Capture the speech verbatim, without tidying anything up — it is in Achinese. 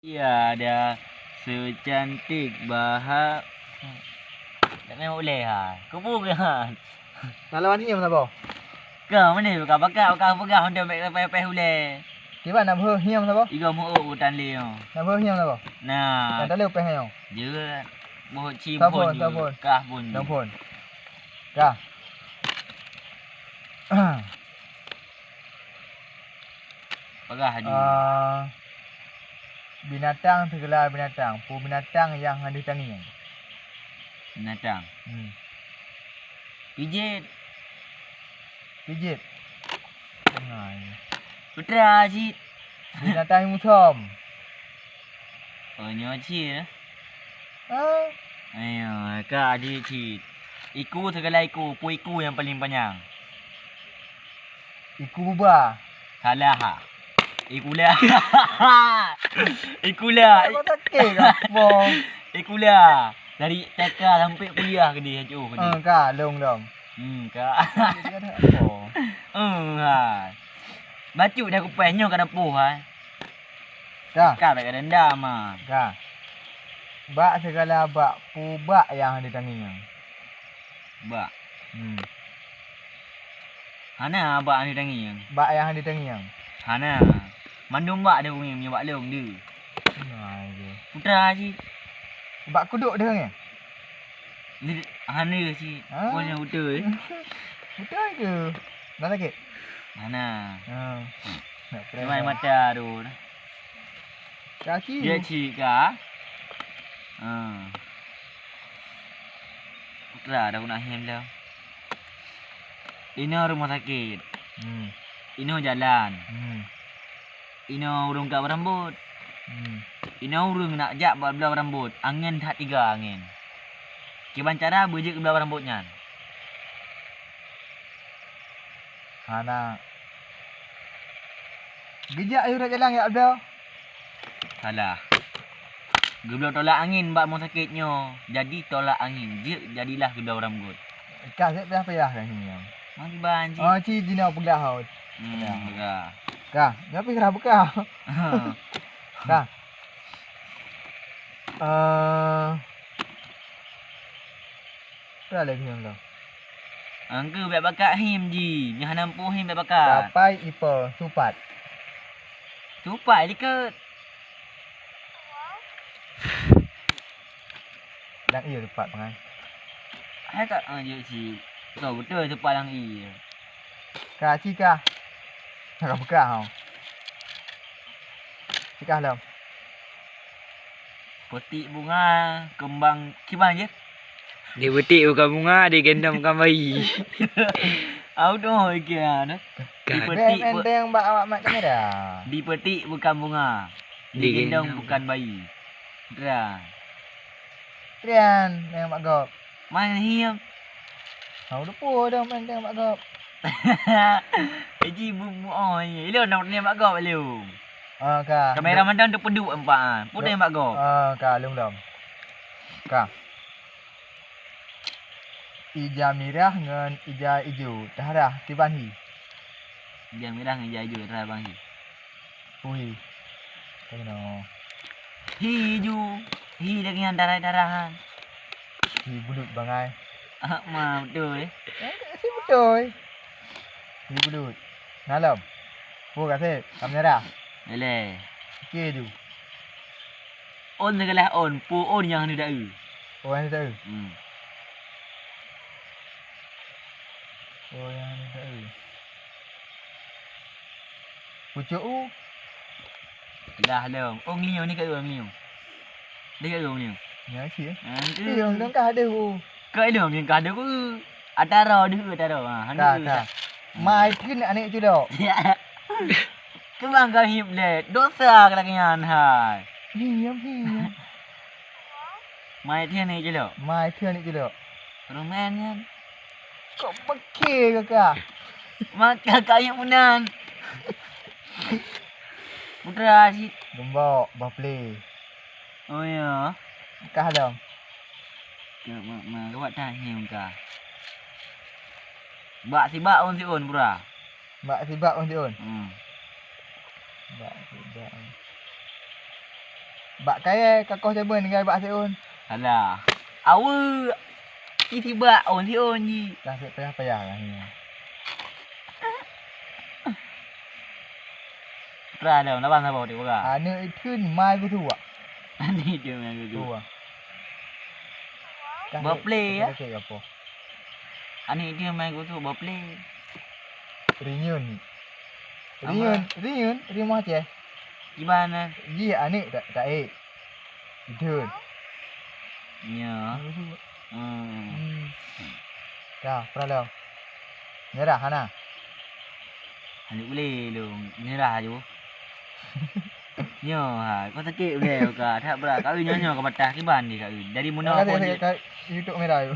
Tiada secantik baha-, tak memang ulèe ha. Kubu kan? Nalawan hiam saboh. Ka mana ka pakat ka peugah untuk mek peh-peh ulèe. Kiban nak beuh hiam saboh? Iga meu'uk utan lé nyoe. Nak beuh hiam saboh? Nah. Ka talé peh nyoe. Jeuet. Boh ci Saboh, boh jeuet. Saboh. Kah pun jeuet. Saboh. Kah. Peugah laju. Ah, binatang, segala binatang. Peue binatang nyang hana tangieng? Binatang. Hmm. Pijet. Pijet. Tengah ni. Putra cit. Binatang nyang musom. Oh, nyoe cit. Ah. Ayo, ka adik cit. Iku segala iku, peue iku nyang paling panyang? Iku buba. Salah. Iku lea. Iku lea. Kau tak ke kau? Iku lea. Dari T K sampai kuliah ke dia, Cuk, ke dia. Ah, ka, lom, lom. Hmm, ka. Dia kata apa? Hmm, ha. Bacut dah kupaih nyoe ka dapoh, ha. Ka. Ka bèk dendam, ha. Ka. Bak segala bak, peue bak nyang hana tangieng? Bak. Hmm. Hana bak hana tangieng. Bak nyang hana tangieng. Hana. Mandum bak ada bunyi meunyoe bak lôn deuh. Nah, je. Putra cit. Bak kuduk deuh nyan? Ni hana cit. Ha? Pun yang betul. Betul ke? Dah sakit? Hana. Ha. Nak Cuma mata tu. Kaki. Dia cik ka. Ha. Putra dah guna hem dah. Inoe rumoh sakét. Hmm. Inoe jalan. Hmm. Inoe ureueng ka beurambot. Hmm. Inoe ureueng nak jak bak bloe beurambot. Angén that tiga angén. Kiban cara beujeuet keu bloe beurambot nyan? Hana. Geujak ayue rot jalan jak bloe. Salah. Geubloe tolak angén bak rumoh sakét nyoe, jadi tolak angén, jeuet jadilah geubloe beurambot. Ka sép payah-payah kan nyoe. Mang kiban cit. Oh, ci jinoe peugah hot. Hmm, peugah. Ka, nyoe pih ka buka. Ka. Eh, Peue lagèe nyan lom? Angkeu bèk bakat him ji, nyan hana muphom him bèk bakat. Kapai ipo supat. Supat likot. Lam ie supat pangai. Hai ka, ah, jeuet cit. Beutôi, beutôi supat lam ie. Ka, ci ka. Ka buka, ha. Ci ka lom. Peutik bunga keumbang kiban jih? Dipeutik bukan bunga, digendong bukan bayi. Au doh ikea dah. Ka. Dipeutik bu- Enteng bak awak mat kamera. Dipeutik bukan bunga, digendong bukan bayi. Tran. Tran, yang mak gop. Main hiam. Hau depo dah main tengok bak gop. Eji bu bu oh ye. Ilong nak tengok bak gop lu. Ah, ka. Kamera mantong tu peduk empat ah. Putih bak gop. Ah, ka lom lom. Ka. Ija mirah ngon ija ijo. Taharah kiban hi. Ija mirah ngon ija ijo taharah bang hi. Ui. Kena. Hi ju. Hi lagèe nyan darai-darai han. Hi bulut bangai. Ah, ma beutôi. Eh, si beutôi. Hi bulut. Nalom. Pu kasih, kam nyerah. Ele. Oke ju. On segala on, pu on nyang ni dak. Oh, nyang ni dak. Hmm. Oh, nyang ni dak. Pucuk u. Lah lom. Oh, ngieng ni kat ngieng. Dia kat ngieng. Nya cik. Ha, tu. Eh, yang dong kah ada u. Kat ngieng yang kah ada u. Atara dia atara. Ha, ka, ka. Mai tin aneuk culok. Ya. Keumbang ka hip le. Dosa ka lagèe nyan hai. Hiam, hiam. Mai tin aneuk culok. Mai tin aneuk culok. Rumen nyan. Kok pekhe kakak? Maka kayup meunan. Putra cit. Gembok, bah play. Oh ya. Kah dong. Ka mak ma gawat dah ni muka. Bak sibak on si on pura. Bak sibak on si on. Hmm. Bak sibak. Bak kayèe ka koh cabeueng tinggai bak siôn. Alah. Aweuek. Ci sibak ôn siôn jih. Dah sép payah-payah lah ni. Putra dah lawan saboh di Putra. Aneuk itheun mai geusuak. Aneuk itheun mai geusuak. Tuh. Bah play, ya? Aneuk itheun mai geusuak bah play. Rinyun. Rinyun, rinyun, rinyun Aceh. Gimana? Ji aneuk tak taék. Itheun. Nya. Hmm. Hmm. Dah, pernah dah. Nyerah hana. Hana boleh lu. Nyerah aju. Nyo ha, kau sakit udah ka. Tak berat. Kau nyo nyo ka patah kiban di kau. Dari muno aku. YouTube merah tu.